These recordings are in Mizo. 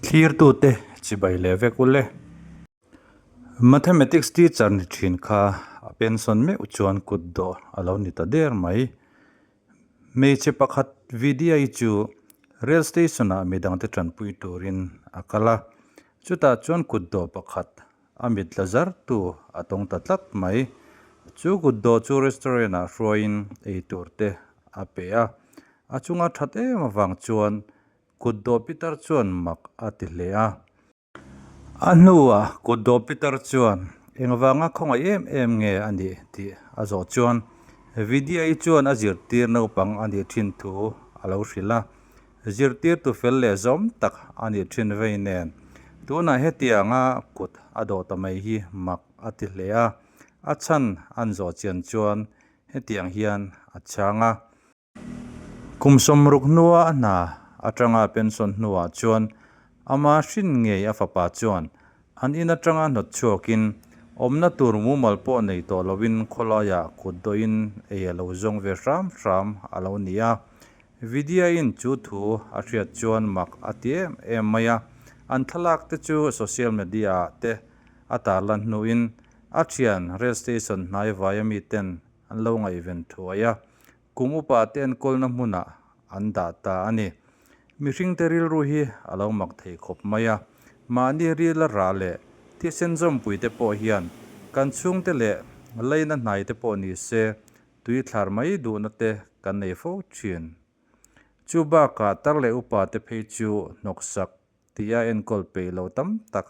Thlirtute chibai leh vek u le. Mathematics teacher ni thin kha a pension meuh chuan kut dawh a lo ni ta der mai. Hmeichhe pakhat Vidya-i chu rail station ah midangte tanpui turin a kal a, chutah chuan kut dawh pakhat a mit la zar tu a tawng ta tlat mai. Chu kut dawh chu restaurant ah hruaiin ei tur te a pe a, a chunga that em avang chuan Kut dawh pitar chuan mak a ti hle a. A hnuah kut dawh pitar chuan engvanga khawngaih em em nge a nih tih a zawh chuan Vidya-i chuan a zirtir naupang a nih thin thu a lo hrilh a. Zirtirtu fel leh zawm tak a nih thin vei nen tunah hetianga kut a dawh ta mai hi mak a ti hle a. A chhan an zawh chian chuan hetiang hian a chhang a. Kum 60 hnua a hna atanga pension hnuah chuan ama hrin ngei a fapa chuan an in atanga hnawt chhuakin awmna tur mumal pawh nei tawh loin khawlaiah kut dawhin ei a lo zawng ve hram hram a lo ni a. Vidya-in chu thu a hriat chuan mak a ti em em mai a, an thlalak te chu social media-ah te a tarlan hnuin a thian rail station hnai vaia miten an lo ngaihven thuai a. Kum upa te enkawlna hmunah an dah ta a ni. Mihringte rilru hi a lo mak thei khawp mai a, mahni ril a rah leh thisen zawmpuite pawh hian kan chhungte leh leina hnaite pawh ni se tui thlar mai duhna te kan nei fo thin. Chu bakah tar leh upa te phei chu hnawksak tia enkawl peih lo tam tak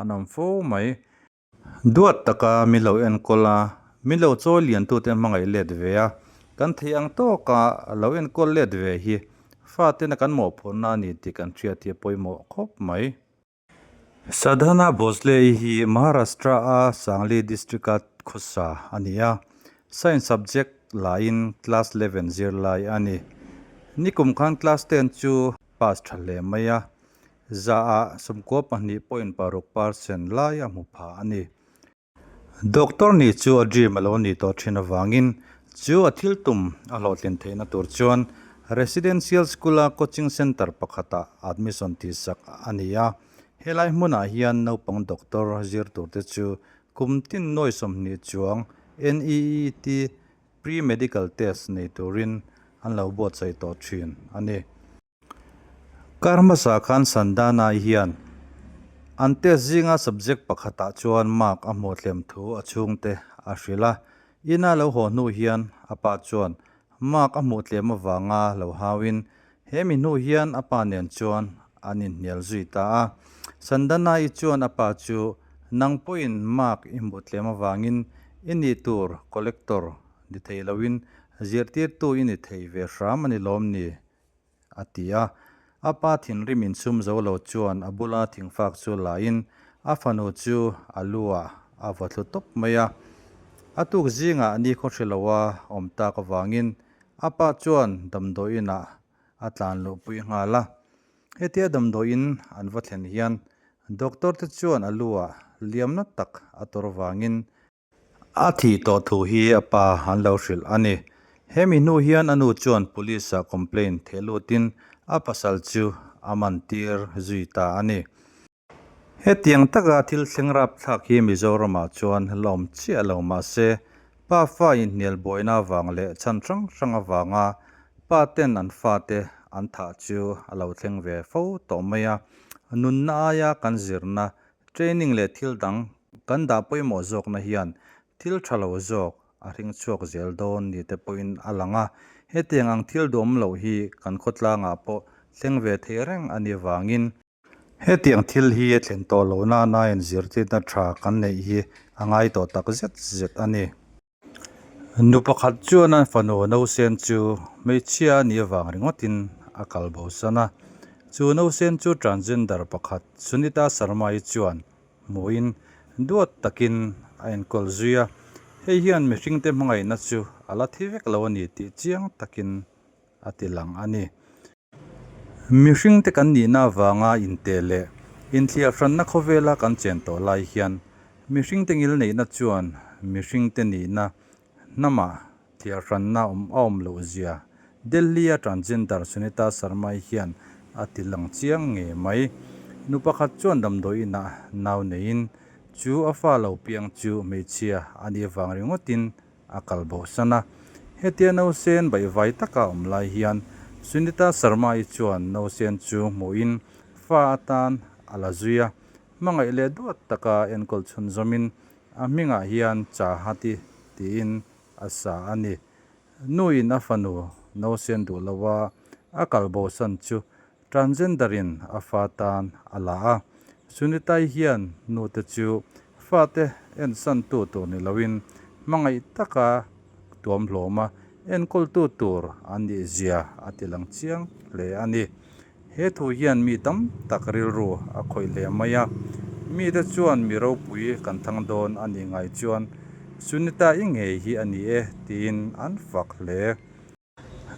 an awm fo mai. Duat taka min lo enkawl a, min lo chawi liantute hmangaih let ve a, kan theih ang tawka lo enkawl let ve hi fatena kan mawhphurhna a ni tih kan hriat hi a pawimawh khawp mai. Sadhana Bhosle-i hi Maharashtra-a Sangli district-a khawsa a ni a, Science subject laiin class 11 zirlai a ni. Nikum khan class 10 chu pass tha hle mai a, Zaah 92.6 percent lai a hmu pha a ni. Doctor nih chu a dream a lo nih tawh thin avangin chu a thil tum a hlawhtlin theihna tur chuan Residential School-a coaching centre pakhatah admission tihsak a ni a. Helai hmunah hian naupang doctor zir turte chu kum tin nuai 20 chuang NEET pre-medical test nei turin an lo buatsaih tawh thin a ni. Kar hmasa khan Sandana hian an test zinga subject pakhatah chuan mark a hmuh tlem thu a chhungte a hrilh a. Ina lo haw hnu hian a pa chuan mark a hmuh tlem avanga lo hauin he mi hnu hian a pa nen chuan an inhnial zui ta a. Sandana-i chuan a pa chu nang pawhin mark i hmuh tlem avangin i nih tur collector ni thei loin zirtirtu i ni thei ve hram a ni lawm ni? a ti a. A pa thinrim insum zo lo chuan a bula thingfak chu lain a fanu chu a lu ah a vaw thlu tawp mai a. A tuk zingah ni khaw hre loa awm tak avangin a pa chuan damdawiin ah a tlan luh pui nghal a. Hetia damdawiin an va thlen hian doctor te chuan a lu ah liamna tak a tawr vangin A thih tawh thu hi a pa an lo hrilh a ni. Hemi hnu hian a nu chuan police ah complaint theh lutin a pasal chu a man tir zui ta a ni. Hetiang taka thil thleng rapthlak hi Mizoramah chuan la awm chiah lo mah se, pa fa inhnial buaina avang leh chhan hrang hrang avanga pa ten an fate an thah chu a lo thleng ve fo tawh mai a. Nunna aia kan zirna Training leh thil dang kan dah pawimawh zawkna hian thil tha lo zawk a hring chhuak zel dawn ni te pawhin a lang a. Hetiang ang thil duhawm loh hi kan khawtlangah pawh thleng ve thei reng a nih vangin, hetiang thil hi a thlen tawh loh nana inzirtirna tha kan neih hi a ngai tawh tak zet zet a ni. Nu pakhat chuan a fanu nausen chu hmeichhia a nih avang ringawtin a kal bosan a. Chu nausen chu transgender pakhat Sunita Sharma-i chuan hmuhin duat takin a enkawl zui a. Hei hian mihringte hmangaihna chu a la thi vek lo a ni tih chiang takin a ti lang a ni. Mihringte kan nihna avanga inteh leh inthliar hranna khawvela kan chen tawh lai hian mihringte ngilneihna chuan mihringte nihna hnamah thliar hranna awm a awm loh zia Delhi-a transgender Sunita Sharma-i hian a ti lang chiang ngei mai. Nu pakhat chuan damdawi inah nau neiin chu a fa lo piang chu hmeichhia a nih vang ringawtin a kal bohsan a. Hetia nausen baihvai taka awm lai hian Sunita Sharma-i chuan nausen chu hmuhin fa atan a la zui a, hmangaih leh duat taka enkawl chhunzawmin a hmingah hian Chahati tiin a sa a ni. Nuin a fanu nausen duh loa a kal bohsan chu Transgender in a fa tan a la a, Sunitai hian nute chu fate ensantu tur ni loin hmangaih taka tuam hlawm a, enkawltu tur an nih zia a ti lang chiang hle a ni. He thu hian mi tam tak rilru a khawih hle mai a, mite chuan mi ropui kan thang dawn a nih ngai chuan Sunita-i ngei hi a ni e tiin an fak hle.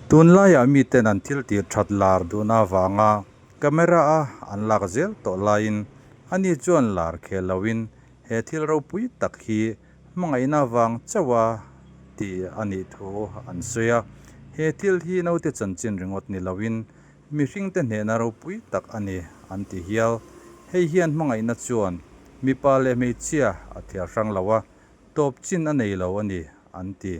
Tunlaiah miten an thil tir that lar duhna avanga camera a an lak zel tawh laiin ani chuan lar khel loin he thil ropui tak hi hmangaihna avang chauha ti a nih thu an sawi a. He thil hi naute chanchin ringawt ni loin mihringte hnehna ropui tak a ni an ti hial. Hei hian hmangaihna chuan mipa leh hmeichhia a thiar hrang lo a, tawp chin a nei lo a ni an ti.